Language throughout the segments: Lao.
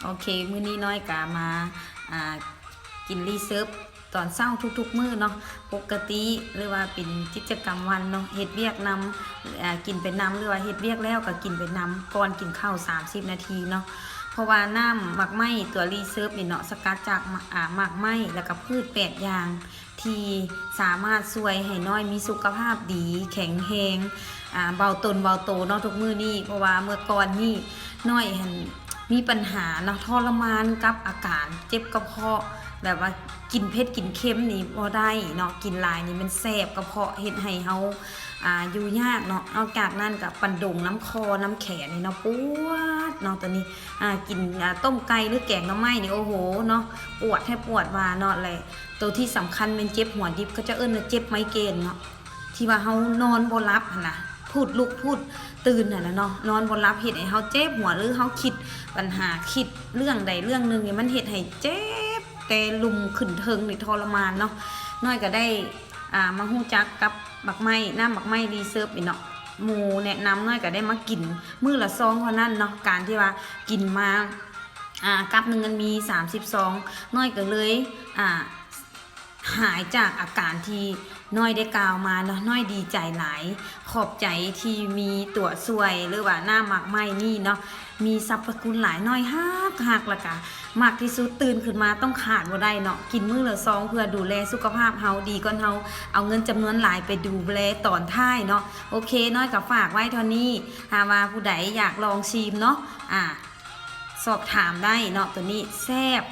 ໂອເຄ ມື້ນີ້ນ້ອຍກະມາ ອ່າ ກິນຣີເຊີບຕອນເຊົ້າທຸກໆມື້ເນາະ. ປົກກະຕິ ຫຼືວ່າເປັນກິດຈະກຳວັນເນາະ ເຮັດວຽກນຳ ອ່າ ກິນໄປນຳ ຫຼືວ່າເຮັດວຽກແລ້ວກະກິນໄປນຳ ກ່ອນກິນເຂົ້າສາມສິບນາທີເນາະ. ເພາະວ່ານ້ຳໝາກໄມ້ຕົວຣີເຊີບນີ້ເນາະ ສະກັດຈາກ ອ່າ ໝາກໄມ້ ແລ້ວກະພືດແປດຢ່າງ ທີ່ສາມາດຊ່ວຍໃຫ້ນ້ອຍມີສຸຂະພາບດີ ແຂງແຮງ ອ່າ ເບົາຕົນເບົາໂຕເນາະທຸກມື້ນີ້. ເພາະວ່າເມື່ອກ່ອນນີ້ນ້ອຍຫັ້ນມີບັນຫາເນາະ ທໍລະມານກັບອາການເຈັບກະເພາະ ແບບວ່າກິນເຜັດກິນເຄັມນີ້ບໍ່ໄດ້ເນາະ ກິນຫຼາຍນີ້ມັນແສບກະເພາະ ເຮັດໃຫ້ເຮົາ ອ່າ ຢູ່ຍາກເນາະ. ນອກຈາກນັ້ນກະບັນດົງ ນຳຄໍ ນຳແຂນນີ້ເນາະ ປວດເນາະ ໂຕນີ້ ອ່າ ກິນ ອ່າ ຕົ້ມໄກ່ ຫຼືແກງໜໍ່ໄມ້ນີ້ ໂອ້ໂຫເນາະ ປວດແທ້ປວດວ່າເນາະ. ແລະ ໂຕທີ່ສຳຄັນແມ່ນເຈັບຫົວດິບ ເຂົາເຈົ້າເອີ້ນວ່າເຈັບໄມເກຣນເນາະ ທີ່ວ່າເຮົານອນບໍ່ຫຼັບຫັ້ນນະ ຜູດລຸກຜູດຕື່ນຫັ້ນນະເນາະ ນອນບໍ່ຫຼັບ ເຮັດໃຫ້ເຮົາເຈັບຫົວ ຫຼືເຮົາຄິດບັນຫາ ຄິດເລື່ອງໃດເລື່ອງໜຶ່ງນີ້ ມັນເຮັດໃຫ້ເຈັບແຕ່ລຸ່ມຂຶ້ນເທິງນີ້ທໍລະມານເນາະ. ນ້ອຍກະໄດ້ ອ່າ ມາຮູ້ຈັກກັບໝາກໄມ້ ນ້ຳໝາກໄມ້ຣີເຊີບນີ້ເນາະ ໝູ່ແນະນຳ ນ້ອຍກະໄດ້ມາກິນມື້ລະຊອງເທົ່ານັ້ນເນາະ. ການທີ່ວ່າກິນມາ ອ່າ ກັບໜຶ່ງມັນມີສາມສິບຊອງ ນ້ອຍກະເລີຍ ອ່າ ຫາຍຈາກອາການທີ່ນ້ອຍໄດ້ກ່າວມາເນາະ. ນ້ອຍດີໃຈຫຼາຍ ຂອບໃຈທີ່ມີຕົວຊ່ວຍ ຫຼືວ່ານ້ຳໝາກໄມ້ນີ້ເນາະ ມີສັບພະຄຸນຫຼາຍ ນ້ອຍຮັກ ຮັກ ແລ້ວກະມັກທີ່ສຸດ ຕື່ນຂຶ້ນມາຕ້ອງຂາດບໍ່ໄດ້ເນາະ ກິນມື້ລະຊອງ ເພື່ອດູແລສຸຂະພາບເຮົາ ດີກ່ອນເຮົາເອົາເງິນຈຳນວນຫຼາຍໄປດູແລຕອນທ້າຍເນາະ. ໂອເຄ ນ້ອຍກະຝາກໄວ້ເທົ່ານີ້ ຖ້າວ່າຜູ້ໃດຢາກລອງຊີມເນາະ ອ່າ ສອບຖາມໄດ້ເນາະ. ໂຕນີ້ແຊບ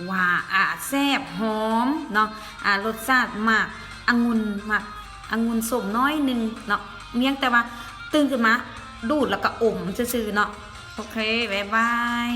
ຫວານ ອ່າ ແຊບ ຫອມເນາະ ອ່າ ລົດຊາດໝາກອະງຸ່ນ ໝາກອະງຸ່ນສົ້ມໜ້ອຍໜຶ່ງເນາະ ພຽງແຕ່ວ່າຕື່ນຂຶ້ນມາດູດ ແລ້ວກະອົມຊື່ໆເນາະ. ໂອເຄ ບາຍບາຍ.